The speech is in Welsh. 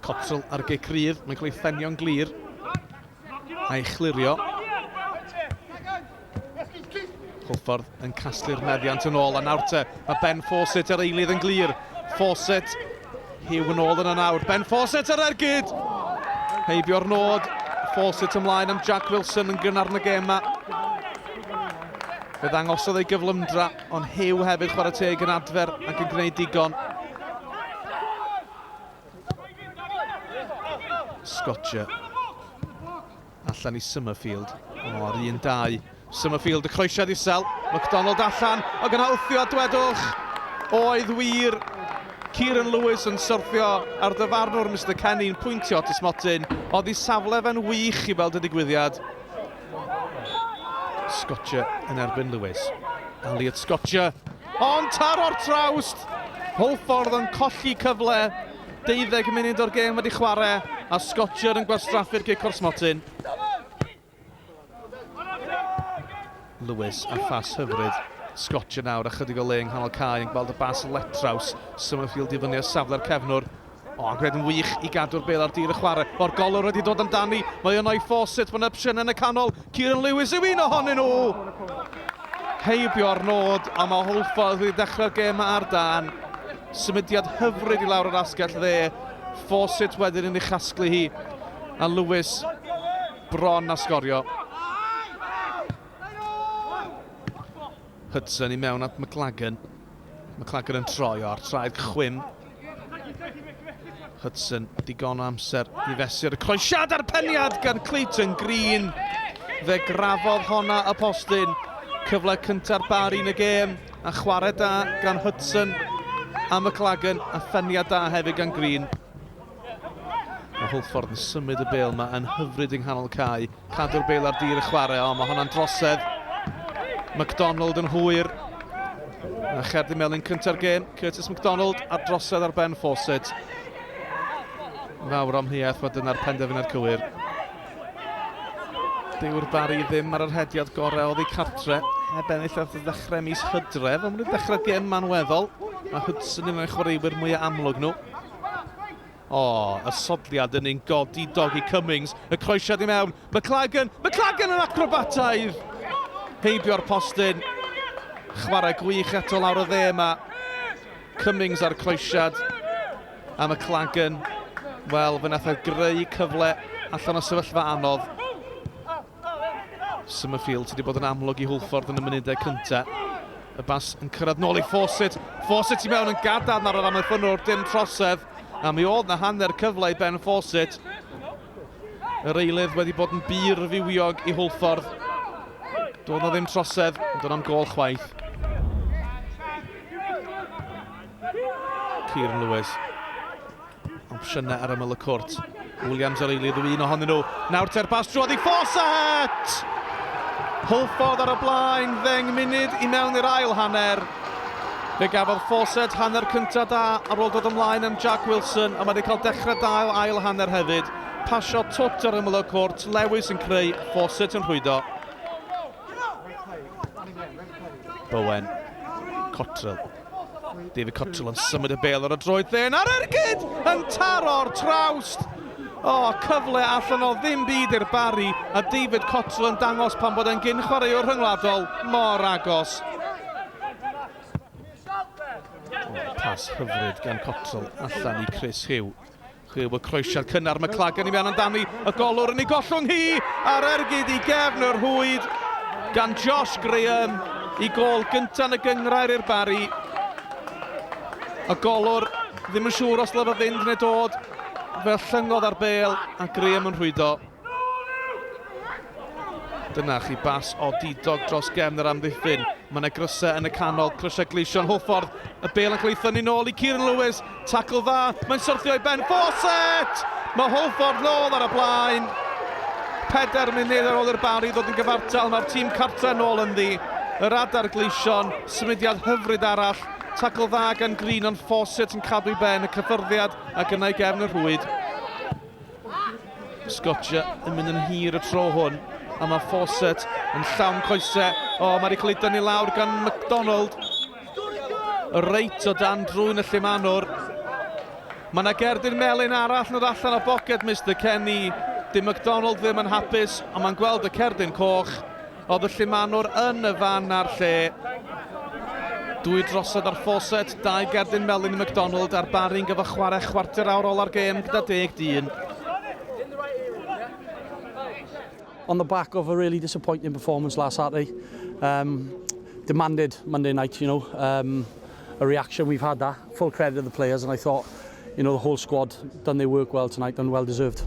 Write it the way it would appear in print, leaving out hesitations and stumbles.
Cottrell ar gic rydd, mae'n cael ei phenio'n glir a'i chlirio. Hwlffordd yn casglu'r meddiant yn ôl, a nawr te, mae Ben Fawcett ar eilydd yn glir. Fawcett, Hugh yn ôl yna nawr. Ben Fawcett ar ergyd! Heibio'r nod, Fawcett ymlaen am Jack Wilson yn gynnar yn y gêm yma. Fe ddangosodd ei gyflymdra, ond Hugh hefyd chwarae teg yn adfer ac yn gwneud digon. Scotcher allan i Summerfield. O, ar 1-2. Summerfield, y croesiad isel. McDonald allan, o gyna wthio a dwedwch. Oedd wir. Kieran Lewis yn syrthio ar dyfarnwr Mr Kenny'n pwyntio at y smotyn. Oedd ei safle fe'n wych i weld y digwyddiad. Scotcher yn erbyn Lewis. Elliot Scotcher. Ond taro'r trawst! Hwlffordd yn colli cyfle. 12 munud o'r gêm wedi chwarae a Scotcher yn gwastraffu'r gic o'r smotyn. Lewis a phas hyfryd. Scotcher nawr a chydig o le yng nghanol cae yn gweld y bas letraws. Summerfield i fyny ar safle'r cefnwr. O, yn gwneud yn wych i gadw'r bel ar dir y chwarae. O'r golwr wedi dod amdani. Mae yno i Fawcett, mae'n opsiwn yn y canol. Kieran Lewis yw un ohonyn nhw! Heibio'r nod, a mae Hwlffordd wedi dechrau'r gêm ar dan. Symudiad hyfryd i lawr yr asgell dde. Fawcett wedyn yn ei chasglu hi. A Lewis bron a sgorio. Hudson i mewn at McLagan. McLagan yn troi o'r traed chwim. Hudson digon o amser i fesur y croesiad a'r peniad gan Clayton Green. Fe grafodd honna y postyn. Cyfle cynta'r Barry yn y gêm a chwarae da gan Hudson a McLagan a pheniad da hefyd gan Green. Mae Hwlffordd yn symud y bêl yma yn hyfryd yng nghanol cae. Cadw'r bêl ar dir y chwarae, o, mae hwnna'n drosedd. McDonald yn hwyr. A cherdyn melyn cynta'r gêm, Curtis McDonald ar drosedd ar Ben Fawcett. Fawr amheuaeth bod dyna'r penderfyniad cywir. Dyw'r Barry ddim ar yr hediad gorau oddi cartre. Heb ennill ar ddechrau mis Hydref, ond maen nhw'n dechrau gêm manweddol. Mae Hudson yn un o'r chwaraewyr mwyaf amlwg nhw. O, y sodliad yn un godidog i Cummings. Y croesiad i mewn. McLagan! McLagan yn acrobataidd! Heibio'r postyn. Chwarae gwych eto lawr y dde yma. Cummings ar croesiad. A McLagan, wel, fe nath e greu cyfle allan o sefyllfa anodd. Summerfield sydd wedi bod yn amlwg i Hwlffordd yn y munudau cyntaf. Y bas yn cyrraedd nôl i Fawcett. Fawcett i mewn yn gadarn ar yr amddiffynnwr, dim trosedd. A mi oedd na hanner cyfle i Ben Fawcett. Yr eilydd wedi bod yn bur fywiog i Hwlffordd. Doedd na ddim trosedd, ond doedd am gol chwaith. Kieran Lewis. Opsiynau ar ymyl y cwrt. Williams ar eilydd yw un ohonyn nhw. Nawr te'r pas drwodd i Fawcett! Hwlffordd ar y blaen, ddeng munud i mewn i'r ail hanner. Fe gafodd Fawcett hanner cyntaf da ar ôl dod ymlaen am Jack Wilson, a mae wedi cael dechrau da o ail hanner hefyd. Pasio twt ar ymyl y cwrt, Lewis yn creu, Fawcett yn rhwydo. Bowen, Cottrell. David Cottrell yn symud y bêl ar y droed dde, a'r ergyd yn taro'r trawst. O, cyfle allan o ddim byd i'r Barry, a David Cottrell yn dangos pan bod e'n gyn chwaraewr rhyngwladol mor agos. O, pas hyfryd gan Cottrell allan i Chris Hugh. Rhyw y croesiad cynnar McLagan i mewn amdani, y golwr yn ei gollwng hi a'r ergyd i gefn y rhwyd gan Josh Graham i gôl gyntaf yn y gynghrair i'r Barri. Y golwr ddim yn siŵr os dyle fo fynd neu dod, fel llyngodd ar bêl a Graham yn rhwydo. Dyna chi bas odidog dros gefn yr amddiffyn. Mae yna grysau yn y canol, crysau gleision Hwlffordd. Y bêl yn cael ei thynnu nôl i Kieran Lewis. Tacl dda, mae'n syrthio i Ben Fawcett! Mae Hwlffordd nôl ar y blaen. Pedair munud ar ôl i'r Barri ddod yn gyfartal, mae'r tîm cartre nôl ynddi. Yr adar gleision, symudiad hyfryd arall. Tacl dda gan Green, ond Fawcett yn cadw i ben y cyffyrddiad ac yna i gefn y rhwyd. Scotia yn mynd yn hir y tro hwn, a mae Fawcett yn llawn coesau. O, mae wedi cael ei dynnu lawr gan McDonald. Reit o dan drwyn y llumanwr. Mae yna gerdyn melyn arall yn dod allan o boced Mister Kenny. Dim McDonald ddim yn hapus, ond mae'n gweld y cerdyn coch. Oedd y llumanwr yn y fan a'r lle. Dwy drosedd ar Fawcett, dau gerdyn melyn i McDonald a'r Barri'n gyfo chwarae chwarter awr ola'r gêm gyda deg dyn. On the back of a really disappointing performance last Saturday, demanded Monday night, a reaction. We've had that. Full credit to the players, and I thought, the whole squad done their work well tonight and well deserved.